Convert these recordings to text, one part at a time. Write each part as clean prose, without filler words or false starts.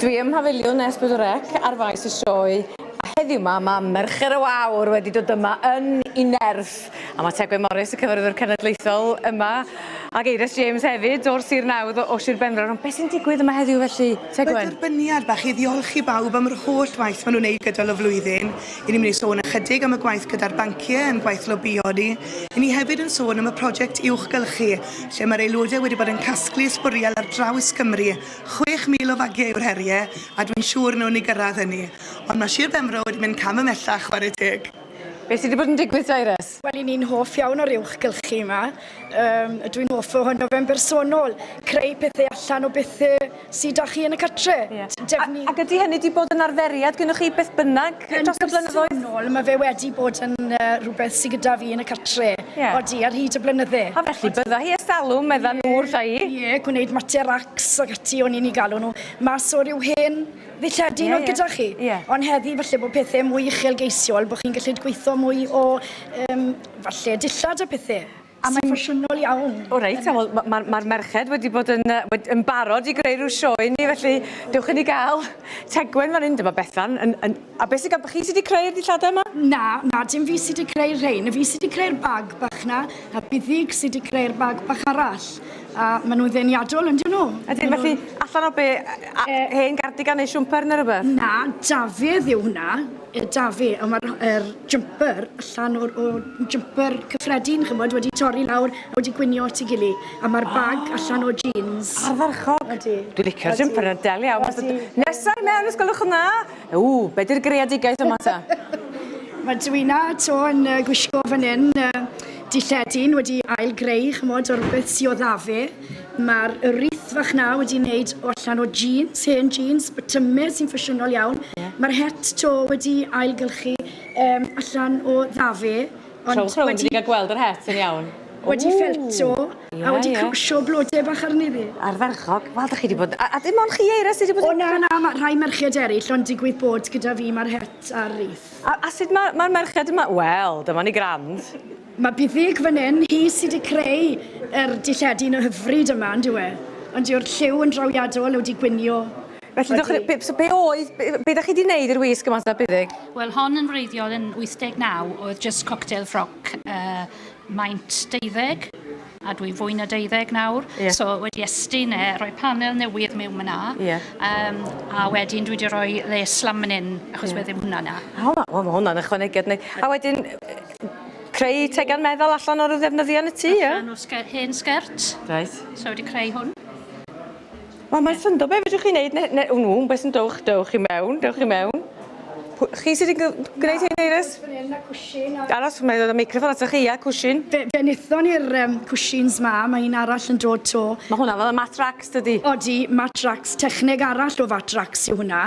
Dwi ym Mhafiliwn S4C ar faes y sioe a heddiw 'ma ma' Merched y Wawr wedi dod yma yn 'u nerth a ma' Tegwen Morris y Cyfarwyddwr Cenedlaethol yma ac Eiras James hefyd o'r Sir Nawdd o Sir Benfro. Ond be' sy'n digwydd yma heddiw felly Tegwen? Wel derbyniad bach i ddiolch i bawb am yr holl waith ma' nhw'n neud gydol y flwyddyn. 'Yn ni'n mynd i sôn ychydig am y gwaith gyda'r bancie yn gwaith lobïo ni. 'Yn ni hefyd yn sôn am y prosiect uwchgylchu lle mae'r aelodau wedi bod yn casglu sbwriel ar draws Cymru 6,000 o fagiau yw'r heriau, a dwi'n siŵr wnawn ni gyrraedd hynny. Ond mae Sir Benfro wedi mynd cam ymhellach, chwarae teg. Beth sydd wedi bod yn digwydd te, Iris? Wel, 'y ni'n hoff iawn o'r uwchgylchu yma. Yym, dwi'n hoff ohono fe'n bersonol. Creu pethe allan o bethe sy 'da chi yn y cartre. Ie. Defnydd... Ac ydy hynny 'di bod yn arferiad gynnoch chi beth bynnag dros y blynyddoedd? Yn bersonol, ma' fe wedi bod yn yy rhywbeth sy gyda fi yn y cartre. Ie. Odi, ar hyd y blynydde. A felly bydda hi ers talwm, medda nhw wrtha i. Ie, gwneud mater racs ac ati o'n i'n 'u galw nhw, mas o ryw hen ddilledyn oedd gyda chi. Ie. Ond heddi falle bod pethe mwy uchelgeisiol, bod chi'n gallu gweitho mwy o yym falle dillad a pethe. A mae'n ffasiynol iawn. O reit, a wel ma' ma'r merched wedi bod yn yy wed- yn barod i greu rhyw sioe i ni felly dewch i ni ga'l Tegwen fan 'yn, dyma Bethan yn yn a beth sy gan bo' chi sy 'di creu'r dillade yma? Na, na, dim fi sy 'di creu'r rhein, y fi sy 'di creu'r bag bach 'na, a Buddug sy 'di creu'r bag bach arall. A maen nhw'n ddeniadol, yn dyn nhw? Ydyn, felly allan o be? A, hen gardigan neu siwmper neu rhywbeth? Na, Dafydd yw hwnna. Dafydd, ond mae'r er jumper allan o'r o jumper cyffredin, chymod, wedi torri lawr a wedi gwynio at ei gili. A mae'r bag oh. allan o jeans. Ardderchog. Ydy. Dwi'n licio'r jumper yna, del iawn. Ydy. Nesa i mewn, os gwelwch yn dda. Ww, be di'r greadigaeth yma ta? Mae Dwyna 'to yn yy gwisgo fan 'yn yy dilledyn wedi ail greu ch'mod o rwbeth sy o dda fe. Ma'r y wreath fach 'na wedi neud o allan o jeans, hen jeans, botyme sy'n ffasiynol iawn. Ie. Ma'r het 'to wedi ailgylchu yym allan o dda fe. Ond Rhowch rownd i ni ga'l gweld yr het yn iawn. Wedi ffelto a wedi crwsio blode bach arni ddi. Ardderchog. Wel 'dach chi 'di bod... A a dim ond chi Eira sy 'di bod yn... O na na ma' rhai merched eryll ond digwydd bod gyda fi ma'r het a'r wreath. A a sut ma' ma'r merched yma? Wel dyma ni grand. Ma' Buddug fan 'yn, hi sy 'di creu yr dilledyn o hyfryd yma on'd yw e? Ond yw'r lliw yn drawiadol wedi gwynio. Felly dewch i... Be so be oedd... Be be 'dach chi 'di neud i'r wisg yma ta Buddug? Wel hon yn wreiddiol yn 89 oedd just cocktail frock uh, maint deuddeg a dwi fwy na deuddeg nawr. Yeah. So wedi estyn e, rhoi panel newydd mewn myna. Yeah. Um, a wedyn dwi wedi rhoi les laminin, achos yeah. ddim hwnna na. O, oh, mae hwnna'n ychwanegiad. A wedyn, creu tegan meddal allan o'r ddefnyddiau yn y tŷ, ie? Allan o sger, hen sgert. Right. So wedi creu hwn. Wel mae'n syndod be' fedrwch chi neud ne' ne' o ww beth sy'n dowch dowch i mewn dewch i mewn. Pw- chi sy 'di gy- gwneud hyn Eiris? Fan 'yn a cwshin a... Aros mae ddod â meicroffon atoch chi ia cwshin. Fe fe nethon ni'r yym cwshins 'ma mae un arall yn dod 'to. Ma' hwnna fel y mat racks dydi? Odi mat racks techneg arall o fat racks yw hwnna.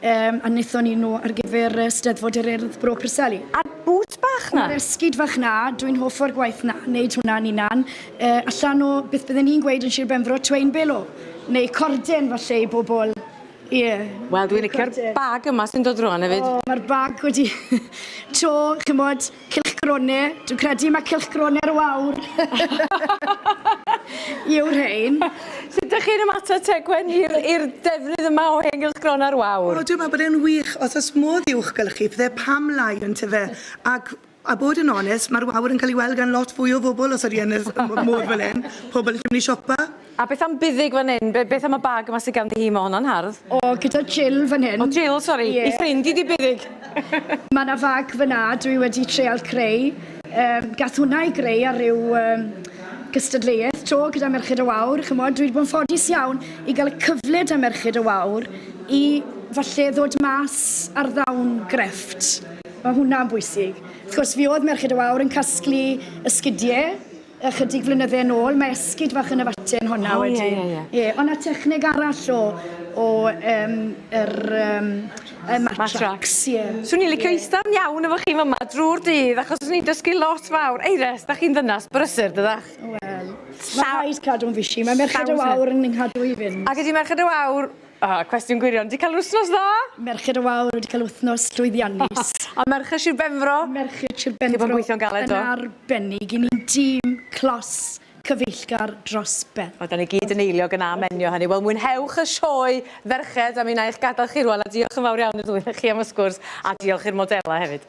Yym a nethon ni nhw ar gyfer yy Steddfod yr Urdd Bro Preseli. A'r bŵt bach 'na? Yr esgid fach 'na, dwi'n hoff o'r gwaith 'na, neud hwnna'n unan. Yy allan o beth bydden ni'n gweud yn Sir Benfro, twain belo, neu corden falle i bobl. Ie. Wel dwi'n licio'r bag yma sy'n dod rŵan hefyd. O ma'r bag wedi 'to ch'mod Cylchgrone, dwi'n credu mae cylchgrone'r wawr yw'r rhein. Sut ydych chi'n ymateb Tegwen i'r i'r defnydd yma o hen gylchgronau'r wawr? O dwi'n meddwl bod e'n wych, os oes modd uwchgylchu pethe pam lai yntyfe? Ac a bod yn onest, mae'r wawr yn cael ei weld gan lot fwy o bobl os ydy yn y modd fel hyn, pobl yn mynd i siopa. A beth am Buddug fan hyn? Be- beth am y bag yma sydd ganddi hi? Mae honno'n hardd. O, gyda Jill fan hyn. O, Jill, sori. Ie. Ei ffrind i 'di Buddug. Mae 'na fag fan'na dwi wedi treial creu. Yym, gath hwnna ei greu ar ryw yym gystadleuaeth 'to gyda Merched y Wawr, ch'mod, dwi 'di bod yn ffodus iawn i gael y cyfle 'da Merched y Wawr i falle ddod mas ar ddawn grefft. Mae hwnna'n bwysig. Wrth gwrs, fi oedd Merched y Wawr yn casglu esgidie Ychydig flynydde yn ôl, mae esgid fach yn y faten honna O, wedyn. ie, ie, ie. Ie, ond 'na techneg arall o o yym yr yym y matracs, ie. Swn i'n licio ista'n iawn efo chi fyma drwy'r dydd achos swn i'n dysgu lot fawr. Eires, 'dach chi'n ddynas brysur dydach? Wel, ma' rhaid cadw'n fishi. Mae Merched y Wawr yn nghadw i fynd. Ac ydi Merched y Wawr Ah, cwestiwn gwirion. 'Di cael wsnos dda? Merched y Wawr wedi cael wythnos llwyddiannus. A merched Sir Benfro? Merched Sir Benfro. Chi bod yn gweithio'n galed do? Yn arbennig. 'Yn ni'n dîm clos, Cyfeillgar dros ben. Wel, da ni gyd yn eiliog yn amenio hynny. Wel, mwynhewch y sioe, ferched, a mi wna i'ch gadael chi rwan, a diolch yn fawr iawn i'r ddwy chi am y sgwrs, a diolch i'r modelau hefyd.